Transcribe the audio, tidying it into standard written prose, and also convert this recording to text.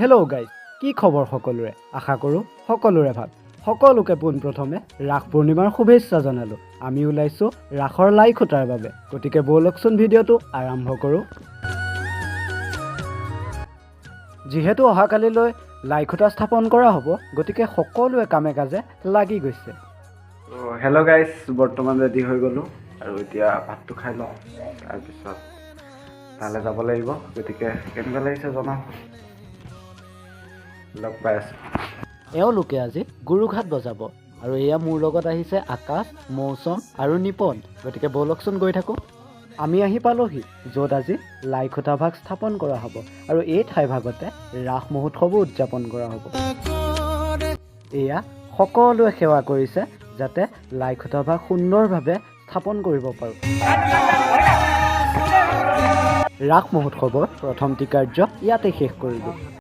Hello' guys, কি খবৰ সকলোৰে? আশা কৰোঁ সকলোৰে ভাল। সকলোকে পোনপ্ৰথমে ৰাস পূৰ্ণিমাৰ শুভেচ্ছা জনালোঁ। আমি ওলাইছোঁ ৰাসৰ লাই খুঁটাৰ বাবে, গতিকে ব'লকচোন ভিডিঅ'টো আৰম্ভ কৰোঁ। যিহেতু অহাকালিলৈ লাই খুঁটা স্থাপন কৰা হ'ব, গতিকে সকলোৱে কামে কাজে লাগি গৈছে। হেল্ল' গাইজ, বৰ্তমান ৰেডি হৈ গ'লোঁ আৰু এতিয়া ভাতটো খাই লওঁ, তাৰপিছত তালৈ যাব লাগিব। গতিকে কেনেকুৱা লাগিছে জনাওঁ, লগ পাই আছোঁ। এওঁলোকে আজি গুৰুঘাট বজাব আৰু এয়া মোৰ লগত আহিছে আকাশ, মৌচম আৰু নিপন। গতিকে ব'লকচোন গৈ থাকোঁ। আমি আহি পালোহি য'ত আজি লাই খুঁটা ভাগ স্থাপন কৰা হ'ব আৰু এই ঠাইভাগতে ৰাস মহোৎসৱো উদযাপন কৰা হ'ব। এয়া সকলোৱে সেৱা কৰিছে যাতে লাই খুঁটা ভাগ সুন্দৰভাৱে স্থাপন কৰিব পাৰোঁ। ৰাস মহোৎসৱৰ প্ৰথমটি কাৰ্য ইয়াতে শেষ কৰিলোঁ।